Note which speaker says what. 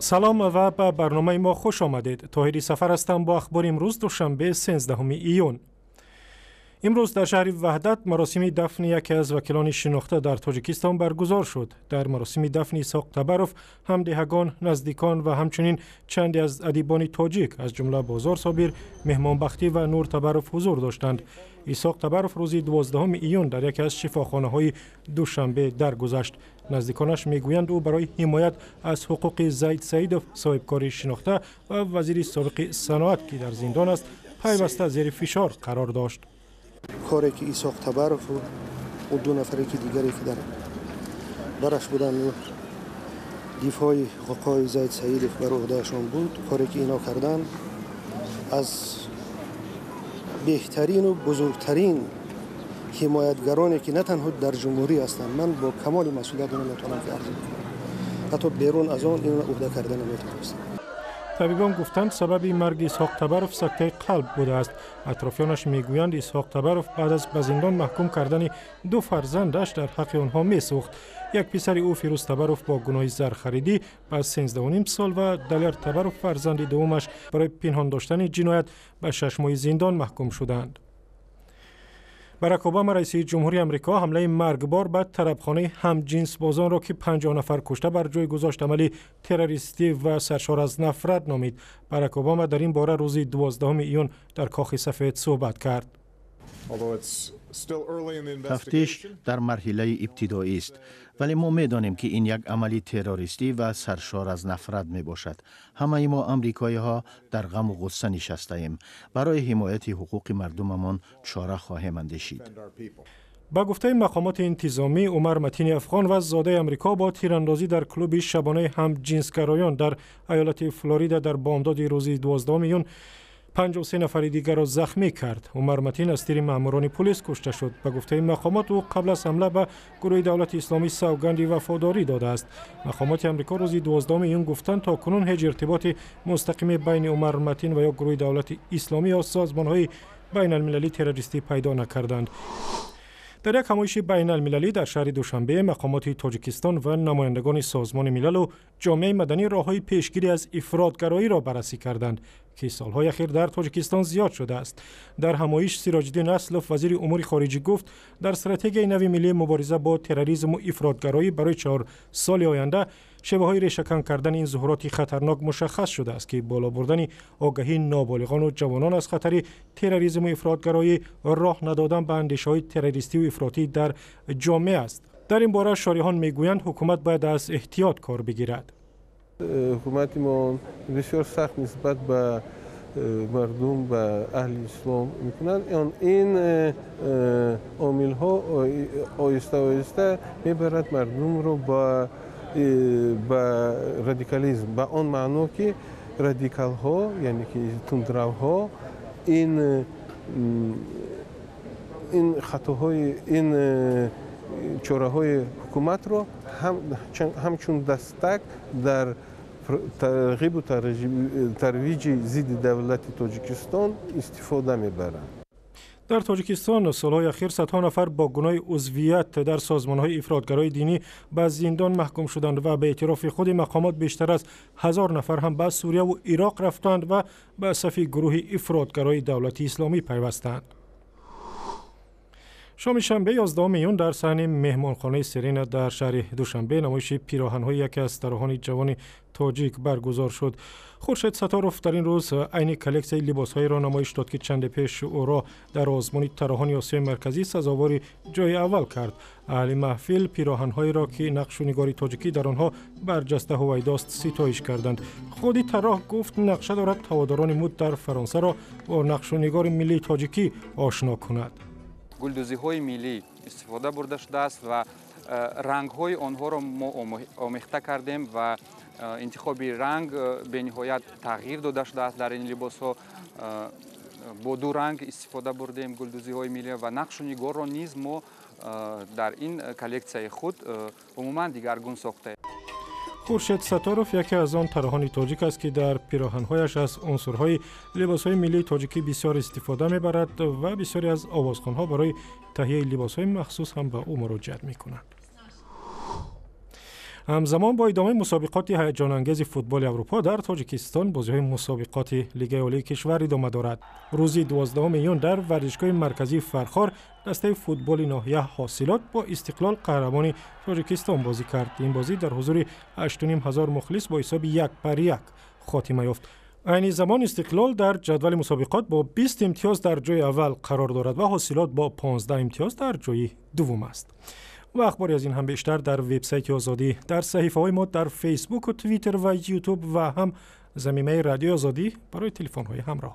Speaker 1: Салом ва ба барномаи мо хуш омадед. Тоҳири Сафар ҳастам бо ахбори имрӯз, душанбе, 13 июн. Имрӯз дар шаҳри Ваҳдат маросими дафни яке аз вакилони шинохта дар Тоҷикистон баргузор шуд. Дар маросими дафни Исҳоқ Табаров ҳамдеҳагон, наздикон ва ҳамчунин чанде аз адибони тоҷик, аз ҷумла Бозор Собир, Меҳмонбахтӣ ва Нур Табаров ҳузур доштанд. Исҳоқ Табаров рӯзи 12 июн дар яке аз шифохонаҳои Душанбе даргузашт. Наздиконаш мегӯянд, ӯ барои ҳимоят аз ҳуқуқи Зайд Саидов, соҳибкори шинохта ва вазири собиқи саноат, ки дар зиндон аст, пайваста зери фишор қарор дошт.
Speaker 2: Коре ки Исҳоқ Табаров ва ду нафаре ки дигаре ки дар бараш буданд, дифои ҳуқуқҳои Зайд Саидов бар уҳдаашон буд, коре ки ино карданд, аз беҳтарину бузургтарин ҳимоятгароне ки на танҳо дар ҷумҳурӣ ҳастанд, ман бо камоли масъулият инро метавонам ки арз бикунам, ҳатто берун аз он инро уҳда карда наметавонистам.
Speaker 1: Табибон гуфтанд, сабаби марги Исҳоқ Табаров сактаи қалб будааст. Атрофиёнаш мегӯянд, Исҳоқ Табаров баъд аз ба зиндон маҳкум кардани ду фарзандаш дар ҳаққи онҳо месӯхт. Як писари ӯ, Фирӯз Табаров, бо гуноҳи зархаридӣ ба 13,5 сол ва Далер Табаров, фарзанди дуввумаш, барои пинҳон доштани ҷиноят ба 6 моҳи зиндон маҳкум шуданд. Барак Обама, раиси ҷумҳури Амрико, ҳамлаи маргбор ба тарабхонаи ҳамҷинсбозонро, ки 50 нафар кушта бар ҷой гузошт, амали террористӣ ва саршор аз нафрат номид. Барак Обама дар ин бора рӯзи 12 июн дар Кохи Сафед суҳбат кард.
Speaker 3: Тафтиш дар марҳилаи ибтидоӣ аст, вале мо медонем, ки ин як амали террористӣ ва саршор аз нафрат мебошад. Ҳамаи мо, амрикоиҳо, дар ғаму ғусса нишастаем. Барои ҳимояти ҳуқуқи мардумамон чора хоҳем андешид.
Speaker 1: Ба гуфтаи мақомоти интизомӣ, Умар Матини афғон ва зодаи Амрико бо тирандозӣ дар клуби шабонаи ҳамҷинсгароён дар иёлати Флорида дар бомдоди рӯзи 12 июн 53 нафари дигарро захмӣ кард. Умар Матин аз тири маъмурони пулис кушта шуд. Ба гуфтаи мақомот, ӯ қабл аз ҳамла ба гурӯҳи Давлати Исломӣ савганди вафодорӣ додааст. Мақомоти Амрико рӯзи 12 июн гуфтанд, то кунун ҳеҷ иртиботи мустақиме байни Умар Матин ва ё гурӯҳи Давлати Исломӣ ё созмонҳои байналмилалии террористӣ пайдо накарданд. Дар як ҳамоиши байналмилалӣ дар шаҳри Душанбе мақомоти Тоҷикистон ва намояндагони Созмони Милалу ҷомеаи маданӣ роҳҳои пешгирӣ аз ифротгароиро баррасӣ карданд, ки солҳои ахир дар Тоҷикистон зиёд шудааст. Дар ҳамоиш Сироҷиддин Аслов, вазири умури хориҷӣ, гуфт, дар стратегияи нави миллии мубориза бо терроризму ифротгароӣ барои 4 соли оянда шеваҳои решакан кардани ин зуҳуроти хатарнок мушаххас шудааст, ки боло бурдани огаҳии ноболиғону ҷавонон аз хатари терроризму ифротгароӣ, роҳ надодан ба андешаҳои террористиву ифротӣ дар ҷомеа аст. Дар ин бора шориҳон мегӯянд, ҳукумат бояд аз эҳтиёт кор бигирад.
Speaker 4: Ҳукумати мо бисёр сахт нисбат ба мардум, ба аҳли ислом мекунанд. Ин омилҳо оҳиста оҳиста мебарад мардумро ба радикализм, ба он маъно ки радикалҳо, яъне ки тундравҳо, ин хатоҳои, ин чораҳои ҳукуматро ҳамчун дастак дар тарғибу тарвиҷи зидди давлати Тоҷикистон истифода мебаранд.
Speaker 1: Дар Тоҷикистон солҳои ахир садҳо нафар бо гуноҳи узвият дар созмонҳои ифротгарои динӣ ба зиндон маҳкум шуданд ва ба эътирофи худи мақомот бештар аз 1000 нафар ҳам ба Сурияву Ироқ рафтанд ва ба сафи гурӯҳи ифротгарои Давлати Исломӣ пайвастанд. Шоми шанбе, 11 июн, дар саҳни меҳмонхонаи Серена дар шаҳри Душанбе намоиши пироҳанҳои яке аз тарроҳони ҷавони тоҷик баргузор шуд. Хуршед Сатторов дар ин рӯз айни коллексияи либосҳоеро намоиш дод, ки чанде пеш ӯро дар озмуни тарроҳони Осиёи Марказӣ сазовори ҷои аввал кард. Аҳли маҳфил пироҳанҳоеро, ки нақшу нигори тоҷикӣ дар онҳо барҷаста ҳувайдост, ситоиш карданд. Худи тарроҳ гуфт, нақша дорад ҳаводорони муд дар Фаронсаро бо нақшу нигори миллии тоҷикӣ ошно кунад.
Speaker 5: Гулдӯзиҳои миллӣ истифода бурда шудааст ва рангҳои онҳоро мо омехта кардем ва интихоби ранг бениҳоят тағйир дода шудааст. Дар ин либосҳо бо ду ранг истифода бурдем гулдӯзиҳои миллӣ ва нақшу нигорро низ мо дар ин коллексияи худ умуман дигаргун сохтаем.
Speaker 1: Хуршед Сатторов яке аз он тарроҳони тоҷик аст, ки дар пироҳанҳояш аз унсурҳои либосҳои миллии тоҷикӣ бисёр истифода мебарад ва бисёре аз овозхонҳо барои таҳияи либосҳои махсус ҳам ба ӯ муроҷиат мекунанд. Ҳамзамон бо идомаи мусобиқоти ҳаяҷонангези футболи Аврупо дар Тоҷикистон бозиҳои мусобиқоти Лигаи олии кишвар идома дорад. Рӯзи 12 июн дар варзишгоҳи марказии Фархор дастаи футболи ноҳия Ҳосилот бо Истиқлол, қаҳрамони Тоҷикистон, бозӣ кард. Ин бозӣ дар ҳузури 8500 мухлис бо ҳисоби 1-1 хотима ёфт. Айни замон Истиқлол дар ҷадвали мусобиқот бо 20 имтиёз дар ҷои аввал қарор дорад ва Ҳосилот бо 15 имтиёз дар ҷои дуввум аст. Ва ахбори аз ин ҳам бештар дар вебсайти Озодӣ, дар саҳифаҳои мо дар Фейсбуку Твиттер ва Ютуб ва ҳам замимаи Радиои Озодӣ барои телефонҳои ҳамроҳ.